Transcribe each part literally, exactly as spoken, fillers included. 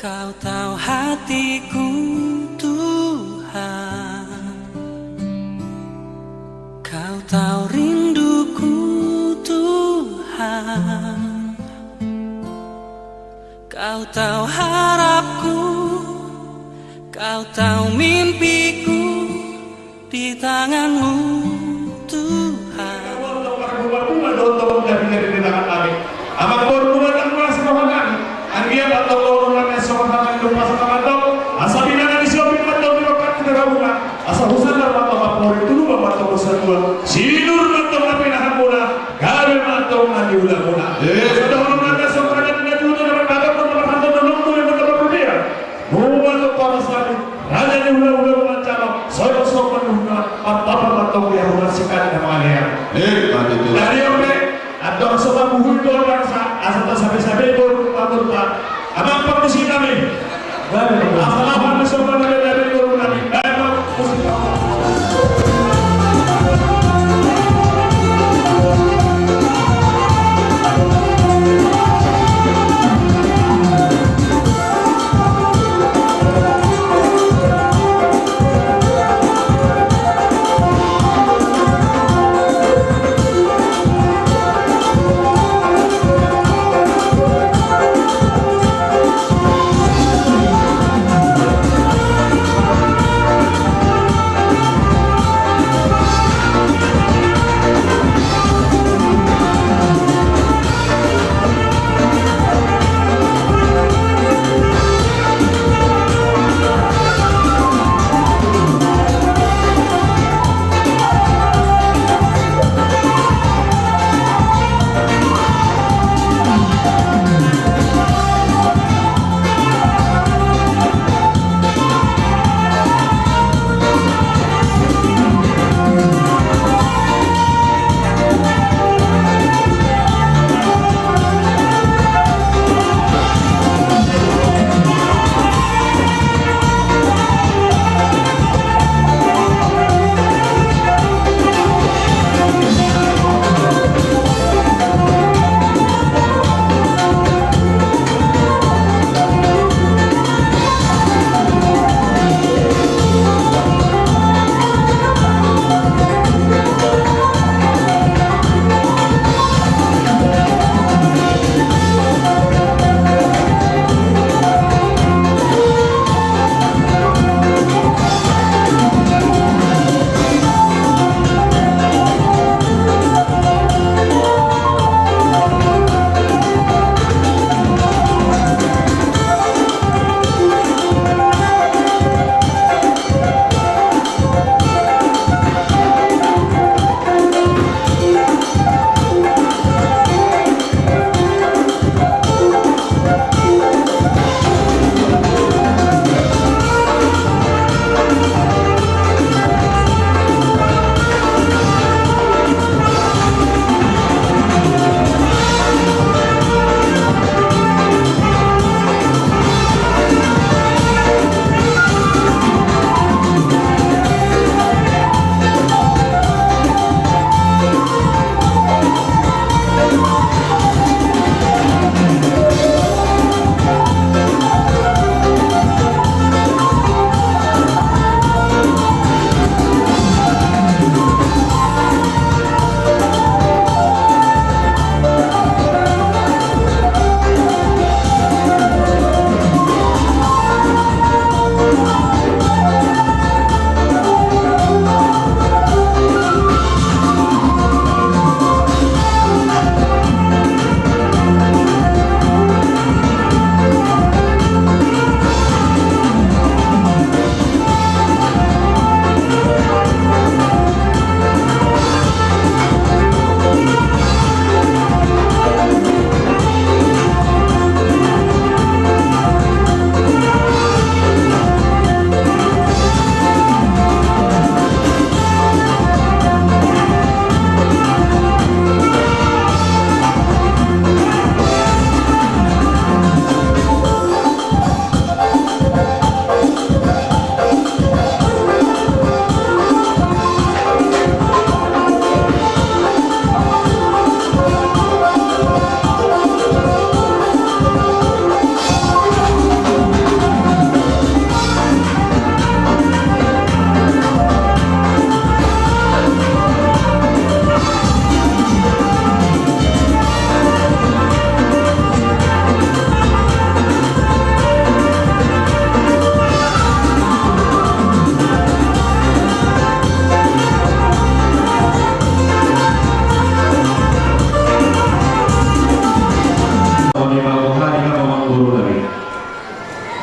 Kau tahu hatiku, Tuhan. Kau tahu rinduku, Tuhan. Kau tahu harapku, kau tahu mimpiku, di tangan-Mu, Tuhan. Amang boru, nunga tangkas roha nami. Anggiat antong lomo nami songon hata ni lupa sa tangandok. Asa pinangan ni sioping mantong di rokat di raguna. Asa husandar mantong amang boru, tuluba mantong dosa dua. Sinur mantong na pinahanmuna. Gabe mantong na niulamuna. Asa dohonon nami songon hata ni na tutu na mangkatahon na marhata na lombu na mangkatahon dia. Nunga tong parasani, raja ni hulahula manjalo, soyo sopan hulahula, martapa mantong di hulahula sikali na mangalean. Eh, tadi oke, antong sopan buhu itu orang sa, asa tasabe-sabe boru pangurta. Amang parmusik nami. Asa lawan sopan nami, nami boru nami. Baik, parmusik nami.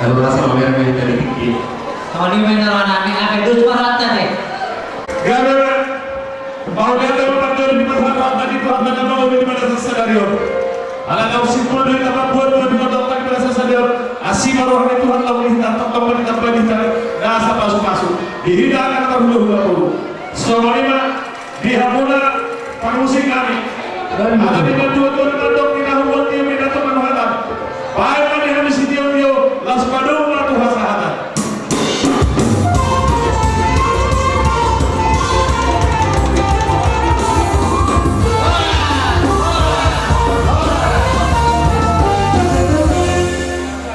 Rasa mamereng di tingki. Songon i ma inna roha nami, angka dos ma rohanta te. Gabe ma. Mauliate ma parjolo di pasahat rohanta di Tuhanta na mauli di bagasan sadari on. Ala naung simpul do hita mamboan dohot di bagasan sadari on. Asi ma roha ni Tuhan laho di hita, tongtong ma ditambai di hita nasa pasupasu di hita angka na marhulahula boru. Songon i ma. Di hamuna parmusik nami. Ala ni na tuatua na mandok ni na hubuat tio, ni na tuatua na hata. Baen ma di hami sitio-tio laos padomu ma tu hasahatan.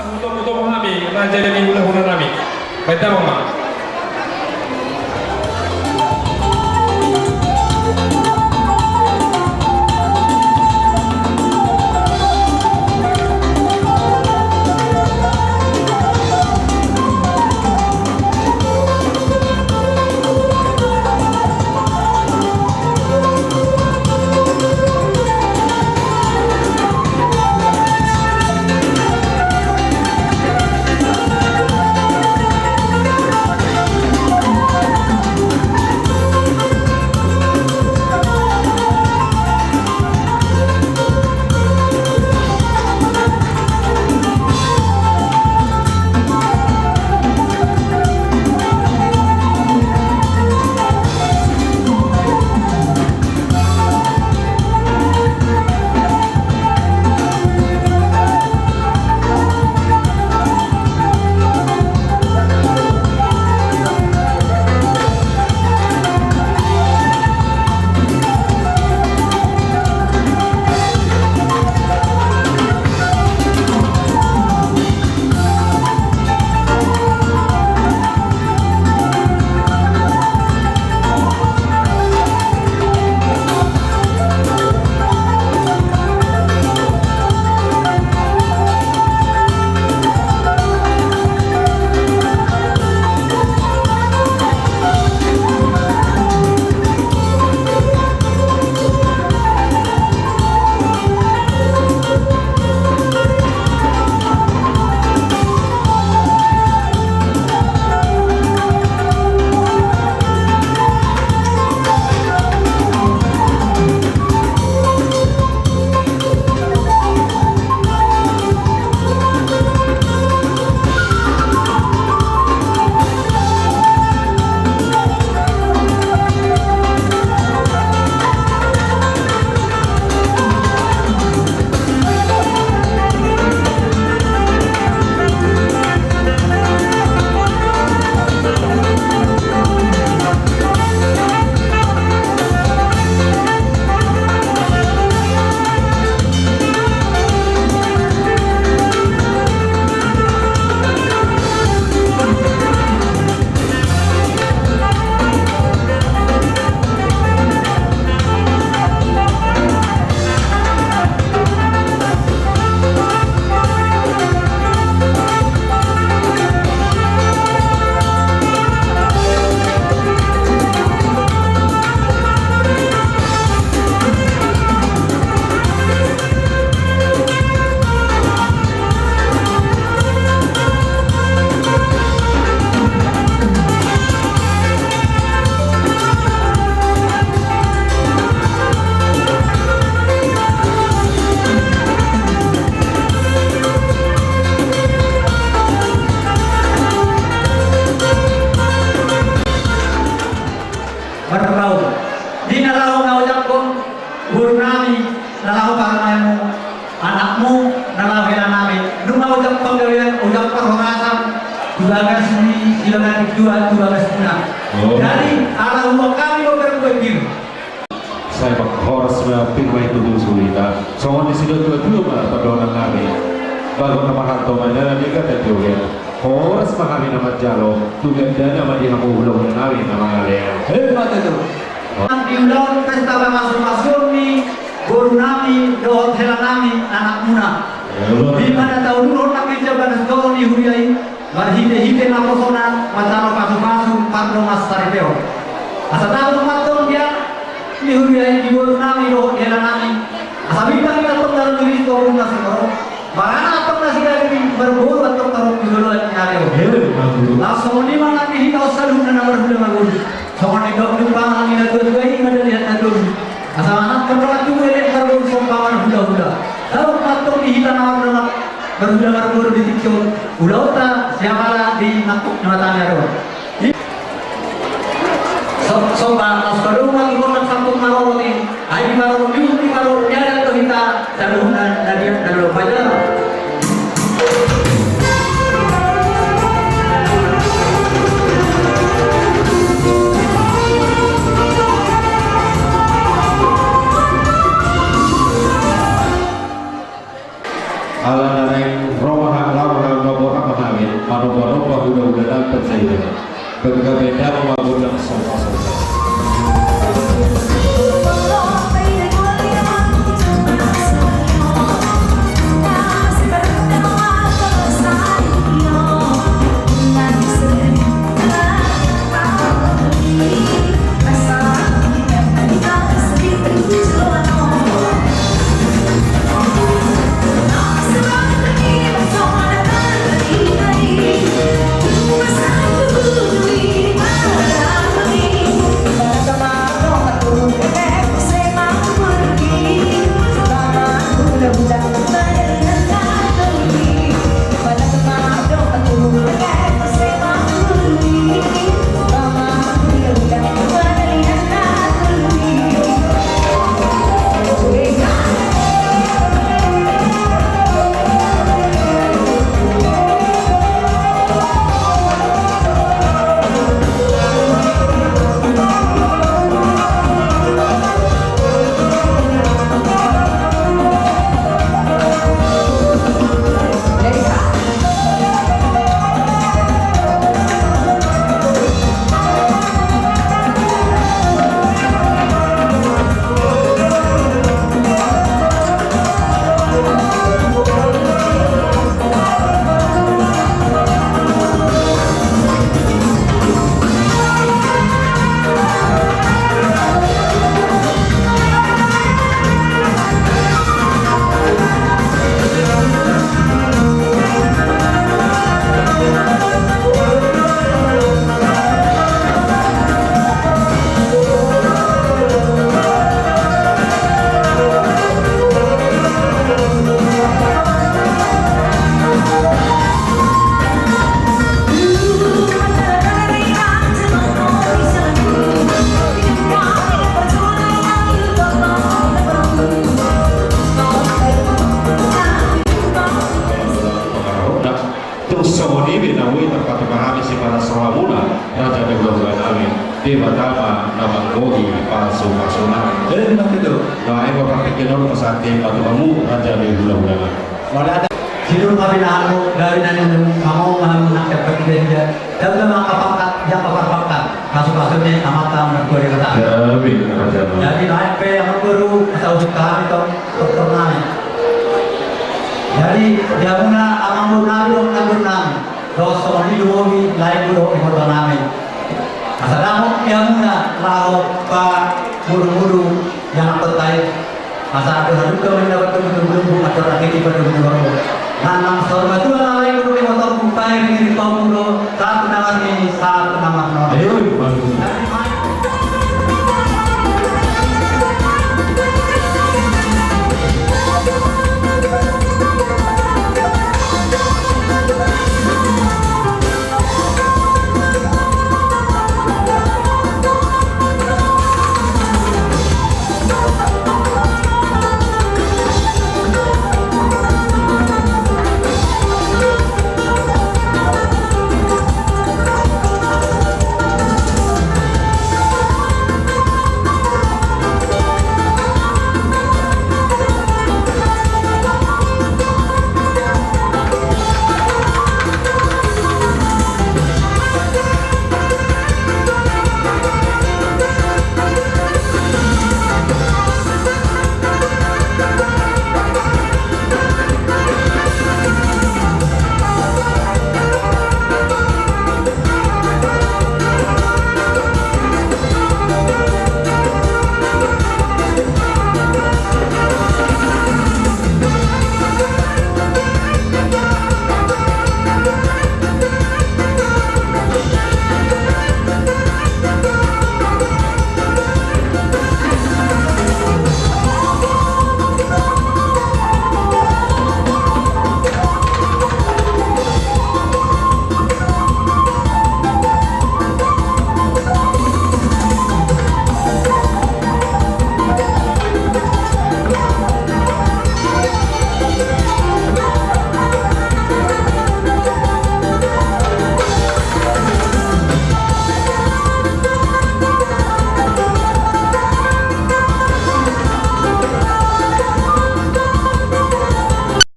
Hutong-hutong hami raja ni hulahula nami. Baen damang ma. Marpaung. Di na laho na ojak on, boru nami, na laho parumaenmu, anakmu, na laho hela nami, nunga ojak panggabean, ojak parhorasan, tu bagas ni silakan dua, tu bagas muna. Oh. Jadi, ala hua hami do berbuat biru. Sai ma horas ma pir ma i tutu sulita. Songon disi do tuatua ma pandohan nami. Bagot na marhalto ma indahan ni hata ni ulian. Horas ma hami na manjalo, tu gandana ma di hamu hulahula nami na mangalean. Emma tutu. Di ulaon pesta pamasumasuon ni boru nami dohot hela nami anakmuna. Di mana taulurhon nangkin jabana sitoron ni huria i. Marhitehite naposo na manjalo pasupasu pardongansaripeon. Asa tabo ma antong di anak ni huria i, di boru nami dohot di hela nami. Asa bintang i antong na ro di rijik, toru na singorop. Baranak antong na siganup i, marboru antong na ro di joloan. Ulaonta siapala di nangkok ni mataniari on. So, somba, laos padomu ma tu gondang sangkot marorot i, ai di parorot ni uhum, di parorot ni adat do hita saluhutna na di, na di pajalan. Ala na naeng ro ma hang, laho ma hang, na borhat ma hami manomba-nomba hulahula nami panjaitan. Penggabe dang ma gondang somba-somba. Tung songon i be na boi tarpatupa hami sipalas rohamuna, raja ni hulahula nami, Debata ma na manggohi pasupasuna. Emma tutu. Naeng ma partingkian on pasahat hami ma tu hamu, raja ni hulahula nami. Mauliate. Sidung hami na hamu, dari nani nemu, hamu, hamu, nang dapat di dia. Dapat ma angka pangkat, angka parpangkat. Pasupasuna ni Amanta na martua Debata. Amin, raja. Jadi naeng pe, hamu guru, asa usut hami tong. Doktor nami. Jadi, di hamuna amangboru nami dohot inangboru nami, dohot songon i lumobi laengku dohot iboto nami. Asa dapot di hamuna laho pamudu-mudu ianakhonta i. Asa adong haduka ma i na patumbu-tumbu, adong rageki padomu-domu. Nang, nang saur matua nami.